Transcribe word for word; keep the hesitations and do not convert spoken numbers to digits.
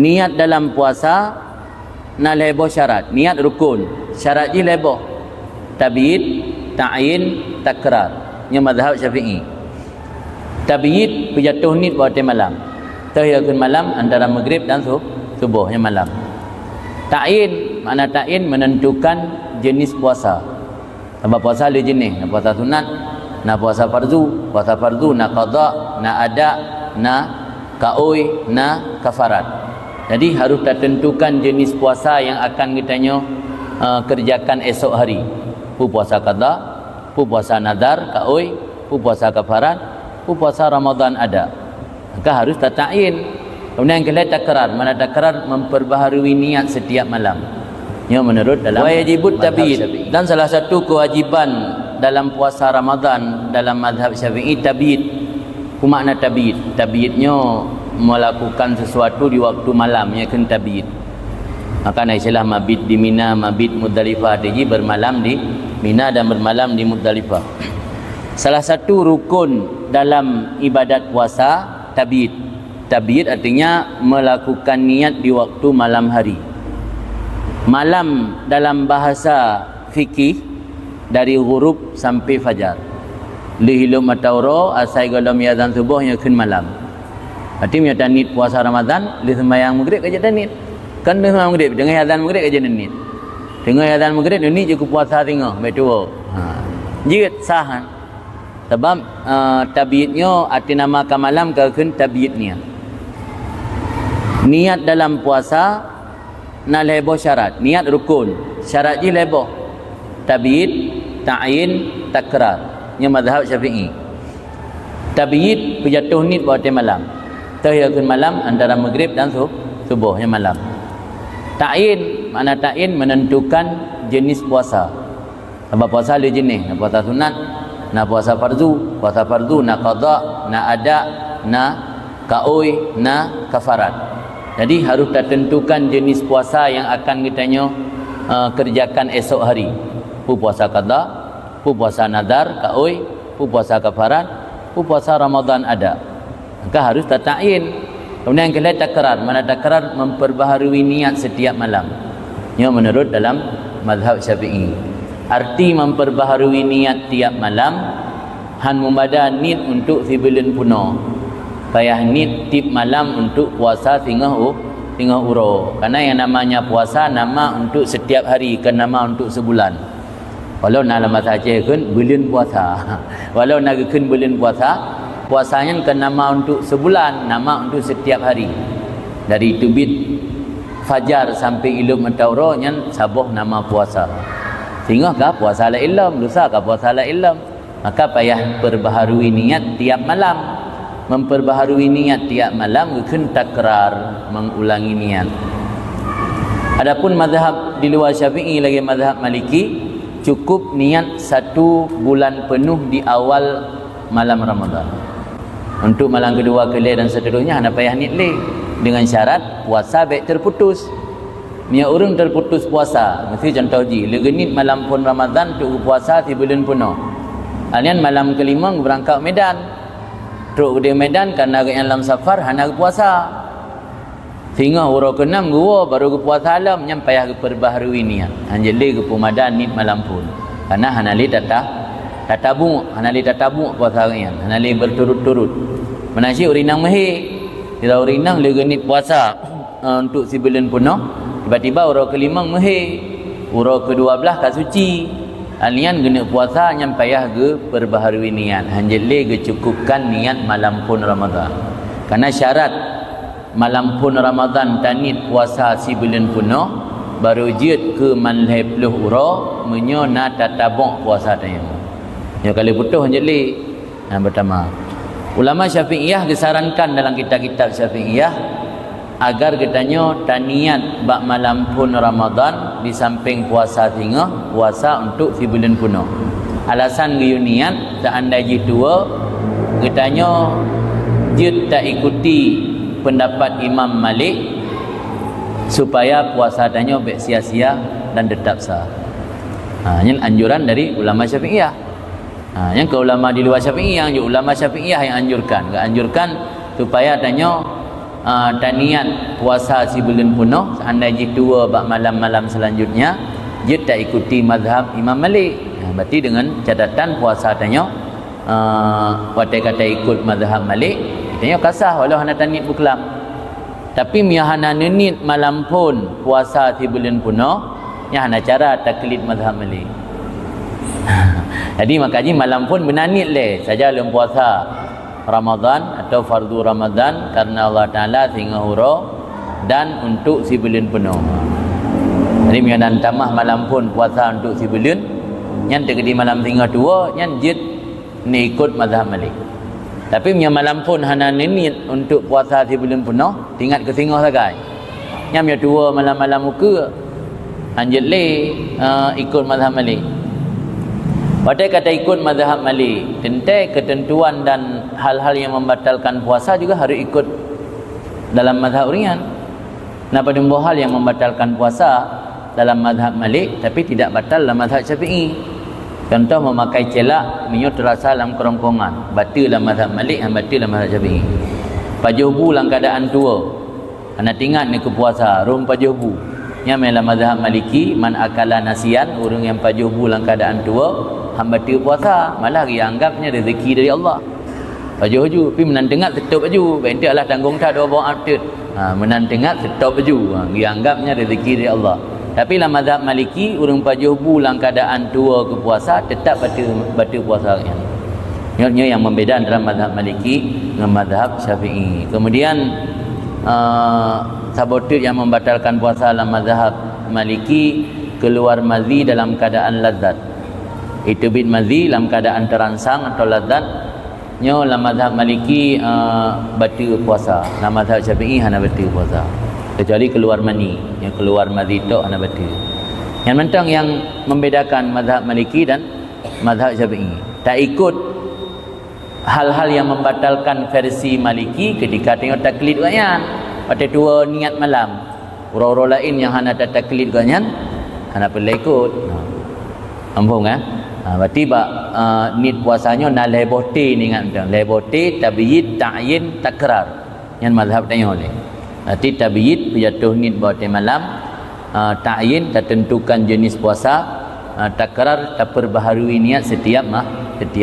Niat dalam puasa na lhée boh syarat. Niat rukun. Syarat jih lhée boh. Tabyit, ta'yin, takrar. Nyoe mazhab Syafi'i. Tabyit, peujatoh niet bak watée malam. Teuh yakheun malam antara maghrib dan su-, suboh, nyoe malam. Ta'yin, makna ta'yin, menentukan jenis puasa. Sabab puasa lhée jeuneh, na puasa sunat, na puasa fardu. Puasa fardu na qadha, na ada, na kaôi, na kafarat. Jadi harus tatentukan jenis puasa yang akan geutanyoe, eh, kerjakan esok hari. Peue puasa qadha, peue puasa nazar, kaôi, peue puasa kafarat, peue puasa Ramadan ada. Maka harus tata'yin. Kemudian keuh lhée takrar, makna takrar memperbaharui niat setiap malam. Nyoe menurut dalam wajibut tabyit. Dan salah satu kewajiban dalam puasa Ramadan dalam mazhab Syafi'i tabyit. Peue makna tabyit? Tabyit nyoe melakukan sesuatu di waktu malam, nyoe kheun tabyit. Maka na istilah mabit di Mina, mabit Muzdalifah, arti jih bermalam di Mina dan bermalam di Muzdalifah. Salah satu rukun dalam ibadat puasa tabyit. Tabyit artinya melakukan niat di waktu malam hari. Malam dalam bahasa fikih dari ghurub sampai fajar. Lheueh ilop mata uroe, asai gohlom azan suboh, nyoe kheun malam. Berarti meunyoe taniet puasa Ramadan, lheueh seumayang maghrib ka jeuet taniet. Kan lheueh seumayang maghrib, deungoe azan maghrib ka jeuet taniet. Deungoe azan maghrib, taniet jeuet keu puasa singoh, bèk tuwoe. Ha. Jeuet sah. Sabab, eh, tabyit nyoe arti nama ka malam ka kheun tabyit niat. Niat dalam puasa na lhée boh syarat. Niat rukun. Syarat jih lhée boh. Tabyit, ta'yin, takrar. Nyoe mazhab Syafi'i. Tabyit, peujatoh niet bak watée malam. Teuh yakheun malam antara maghrib dan su-, suboh, nyoe malam. Ta'yin, makna ta'yin, menentukan jenis puasa. Sabab puasa lhée jeuneh, na puasa sunat, na puasa fardu. Puasa fardu na qadha, na ada, na kaôi, na kafarat. Jadi harus tatentukan jenis puasa yang akan geutanyoe, eh, kerjakan esok hari. Peue puasa qadha, peue puasa nazar, kaôi, peue puasa kafarat, peue puasa Ramadan ada. Maka harus tata'yin. Kemudian keuh lhée takrar, makna takrar memperbaharui niat setiap malam. Nyoe menurut dalam mazhab Syafi'i. Arti memperbaharui niat tiap malam, han meumada niet untuk sibuleuen peunoh. Payah niet tiep malam untuk puasa singoh u-, singoh uroe. Karena yang namanya puasa nama untuk setiap hari, keu nama untuk sebulan. Walau na lam bahasa Aceh kheun buleuen puasa. Walau na geukheun buleuen puasa, puasa nyan kon nama untuk sebulan, nama untuk setiap hari. Dari teubiet fajar sampai ilop mata uroe nyan saboh nama puasa. Singoh ka puasa laén lom, lusa ka puasa laén lom. Maka payah perbaharui niat tiap malam. Memperbaharui niat tiap malam geukheun takrar, mengulangi niat. Adapun mazhab di luar Syafi'i lagée mazhab Maliki, cukup niat satu bulan penuh di awal malam Ramadan. Untuk malam kedua, kelhée dan seterusnya hana payah niet lé, dengan syarat puasa bék terputus. Meunyoe ureuëng terputus puasa, miseu contoh jih, lé geuniet malam phon Ramadan untuk geupuasa sibuleuen peunoh. Alnyan malam kelimong geubeurangkat u Medan. Trok geude Medan karena geuhnyan lam safar hana geupuasa. Singoh uroe keunom geuwoe baru geupuasa lom, nyan payah geuperbaharui niat. Hanjeuet lé geupeumada niet malam phon. Karena hana lé tata, tatabuek, hana lé tatabuek puasa geuhnyan, hana lé berturut-turut. Meunan cit ureuëng inong meuhé, sidroe ureuëng inong lé geuniet puasa, eh, untuk sibuleuen peunoh, tiba-tiba uroe keulimong meuhé, uroe keudua blaih ka suci. Alnyan geuneuk puasa nyan payah geuperbaharui niat, hanjeuet lé geucukupkan niat malam phon Ramadan. Karena syarat malam phon Ramadan taniet puasa sibuleuen peunoh, barô jeuet keu man lhée ploh uroe, meunyoe na tataboh puasa tanyoe. Nyoe ka lheueh putôh hanjeuet lé. Nyang pertama, ulama Syafi'iyah geusarankan dalam kitab-kitab Syafi'iyah agar geutanyoe taniat bak malam phon Ramadan di sampéng puasa singoh, puasa untuk sibuleuen peunoh. Alasan geuyue niat, seandai jih tuwoe, geutanyoe jeuet taikuti pendapat Imam Malik supaya puasa tanyoe bék sia-sia dan teutab sah. Ha, nyan anjuran dari ulama Syafi'iyah. Ha, nyang keu ulama di luwa Syafi'i nyang anjur, ulama Syafi'iyah nyang anjurkan, geuanjurkan supaya tanyoe Ah, taniat puasa sibuleuen peunoh, seandai jih tuwoe bak malam-malam selanjutnya, jeuet taikuti mazhab Imam Malik. Ah, berarti dengan catatan puasa tanyoe, ah, watée ka taikot mazhab Malik, tanyoe ka sah walau hana taniet beuklam. Tapi meunyoe hana neuniet malam phon puasa sibuleuen peunoh, nyan hana cara taklid mazhab Malik. Jadi, maka jih malam phon beuna niet lé, saja lôn puasa Ramadan atau fardu Ramadan karena Allah Taala singoh uroe dan untuk sibuleuen peunoh. Jadi, meunyoe na tamah malam phon puasa untuk sibuleuen, nyan teukeudi malam singoh tuwoe, nyan jeuet neuikot mazhab Malik. Tapi meunyoe malam phon hana neuniet untuk puasa sibuleuen peunoh, teuingat keu singoh sagai. Nyan meunyoe tuwoe malam-malam ukeue, hanjeuet lé, eh, ikot mazhab Malik. Watée ka taikot mazhab Malik, teuntée keuteuntuan dan hal-hal nyang membatalkan puasa juga harus ikot dalam mazhab ureuëng nyan. Na padum boh hal nyang membatalkan puasa dalam mazhab Malik, tapi tidak batal dalam mazhab Syafi'i. Contoh, memakai celak meunyoe teurasa lam kerongkongan, bateue lam mazhab Malik, han bateue lam mazhab Syafi'i. Pajoh bu lam keuadaan tuwoe, hana teuingat neukeu puasa, rhom pajoh bu. Nyan meunan lam mazhab Maliki, man akala nasiyan, ureuëng nyang pajoh bu lam keuadaan tuwoe, han bateue puasa, malah geuanggap nyan rezeki dari Allah. Pajoh ju, pi meunan teuingat seutop ju, bah eunteuk Allah tanggong that dua boh ateuet. Ha, meunan teuingat seutop ju, ha, geuanggap nyan rezeki dari Allah. Tapi lam mazhab Maliki, ureuëng pajoh bu lam keuadaan tuwoe keu puasa, teutap bateue, bateue puasa nyan. Nyoe, nyoe nyang membeda antara mazhab Maliki ngon mazhab Syafi'i. Kemudian, eh, saboh teuk nyang membatalkan puasa lam mazhab Maliki, keluar mazi dalam keadaan lazat. Iteubiet mazi lam keadaan terangsang atau lazat, nyoe lam mazhab Maliki, eh, bateue puasa. Lam mazhab Syafi'i hana bateue puasa. Kecuali keluar mani, nyang keluar mazi tok hana bateue. Nyan mantong nyang membedakan mazhab Maliki dan mazhab Syafi'i. Taikot hal-hal nyang membatalkan versi Maliki ketika tanyoe taklid gobnyan. Watée tuwoe niet malam. Uroe-uroe laén nyang hana tataklid gobnyan, hana peureulée ikot. Ha. Ampôn, eh? Ha, berarti bak, eh, niet puasa nyoe na lhée boh T, ingat mantong. Lhée boh T, tabyit, ta'yin, takrar. Nyan mazhab tanyoe lé. Berarti tabyit, peujatoh niet bak watée malam, eh, ta'yin, tatentukan jenis puasa, eh, takrar, tapeurbaharui niet setiap ma-, setiap